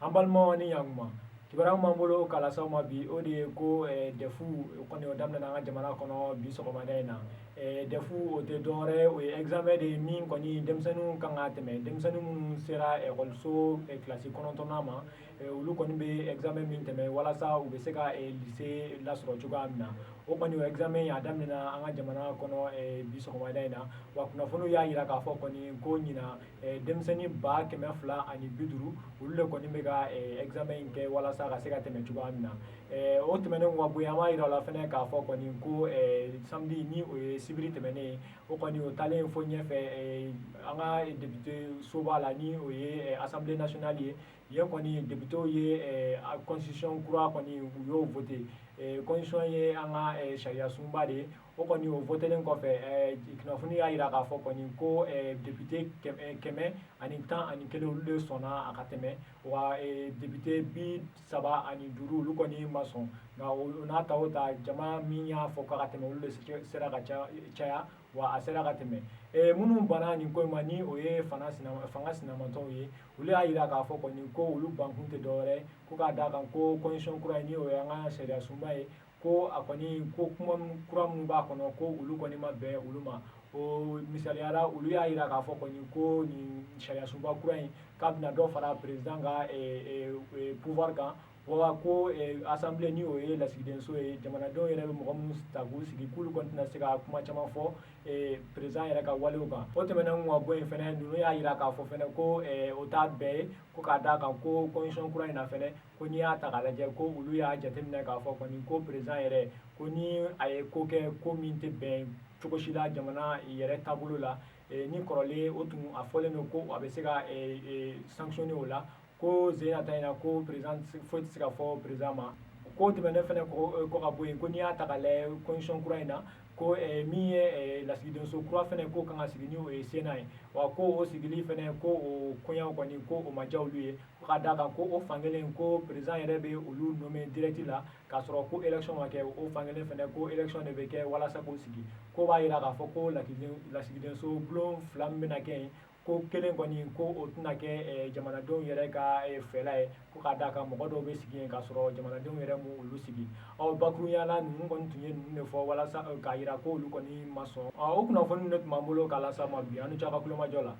An balimaw ni ɲankuma, kibaruya min b'an bolo k'a lase aw ma bi, o de ye ko DEF kɔni, o daminɛna an ka jamana kɔnɔ bi sɔgɔmada in na. DEF, o tɛ dɔwɛrɛ ye, o ye examen de ye min kɔni denmisɛnninw kan ka tɛmɛ. Denmisɛnnin minnu sera ekɔliso kilasi 9nan ma, olu kɔni bɛ examen min tɛmɛ walasa u bɛ se ka lycée lasɔrɔ cogoya min na. O kɔni, o examen a daminɛna an ka jamana kɔnɔ bi sɔgɔmada in na. Wa kunnafoniw y'a jira k'a fɔ kɔni ko ɲinan, denmisɛnnin 250,000, olu de kɔni bɛ ka examen in kɛ walasa ka se ka tɛmɛ cogoya min na. O tɛmɛnen ka bɔ yen, an b'a jira la fana k'a fɔ kɔni ko samedi, ni o ye sibiri tɛmɛnen ye, o kɔni o taalen fo ɲɛfɛ an ka député soba la, ni o ye Assemblée nationale ye, yen kɔni députéw ye constitution kura kɔni, u y'o voté. Constitution ye an ka sariya sunba de ye. O kɔni, o votélen kɔfɛ, kunnafoni y'a jira k'a fɔ kɔni ko député 111, olu de sɔnna a ka tɛmɛ. Wa député 35, olu kɔni ma sɔn. Nka o n'a ta o ta, jama min y'a fɔ k'a ka tɛmɛ, olu de sera ka caya, wa a sera ka tɛmɛ. Minnu banna nin ko in ma, ni o ye fanga sinamatɔnw ye, olu y'a jira k'a fɔ kɔni ko olu bankun tɛ dɔwɛrɛ ko k'a d'a kan ko constitution kura in, ni o ye an ka sariya sunba ye, ko a kɔni ko kuma kura minnu b'a kɔnɔ, ko olu kɔni ma bɛn olu ma. O misaliyara, olu y'a jira k'a fɔ kɔni ko nin sariya sunba kura in, k'a bɛna dɔ fara président ka pouvoir kan, wa ko assemblée, ni o ye lasigidenso ye, jamanadenw yɛrɛ bɛ mɔgɔ minnu ta k'u sigi, k'olu kɔni tɛna se ka kuma caman fɔ président yɛrɛ ka walew kan. O tɛmɛnen ka bɔ yen fɛnɛ, ninnu y'a jira k'a fɔ fɛnɛ ko o t'a bɛɛ ye, ko k'a d'a kan ko constitution kura in na fɛnɛ, ko n'i y'a ta k'a lajɛ, ko olu y'a jateminɛ k'a fɔ kɔni ko président yɛrɛ, ko ni a ye ko kɛ, ko min tɛ bɛn cogo si la jamana yɛrɛ taabolo la, ni kɔrɔlen o tun a fɔlen don ko a bɛ se ka sanctionner o la, ko sen na ta in na, ko président, foyi tɛ se ka fɔ président ma. Ko tɛmɛnen fɛnɛ kɔ ka bɔ yen, ko n'i y'a ta k'a lajɛ constitution kura in na, ko min ye lasigidenso kura fɛnɛ ko kan ka sigi, ni o ye Sénat ye, wa ko o sigili fɛnɛ, ko o koɲaw kɔni, ko o ma diya olu ye, ko ka d'a kan ko o fankelen, ko président yɛrɛ bɛ olu nommer direct la k'a sɔrɔ ko élection ma kɛ. O fankelen fɛnɛ, ko élection de bɛ kɛ walasa k'o sigi. Ko b'a jira k'a fɔ ko lasigidenso bulon fila min bɛna kɛ yen, ko kelen kɔni, ko o tɛna kɛ jamanadenw yɛrɛ ka fɛla ye, ko k'a d'a kan mɔgɔ dɔw bɛ sigi yen k'a sɔrɔ jamanadenw yɛrɛ m'u olu sigi. Ɔ bakurunya la, ninnu kɔni tun ye ninnu de fɔ walasa k'a jira ko olu kɔni ma sɔn. O kunnafoni de tun b'an bolo k'a lase aw ma bi. An ni ce aw ka kulomajɔ la.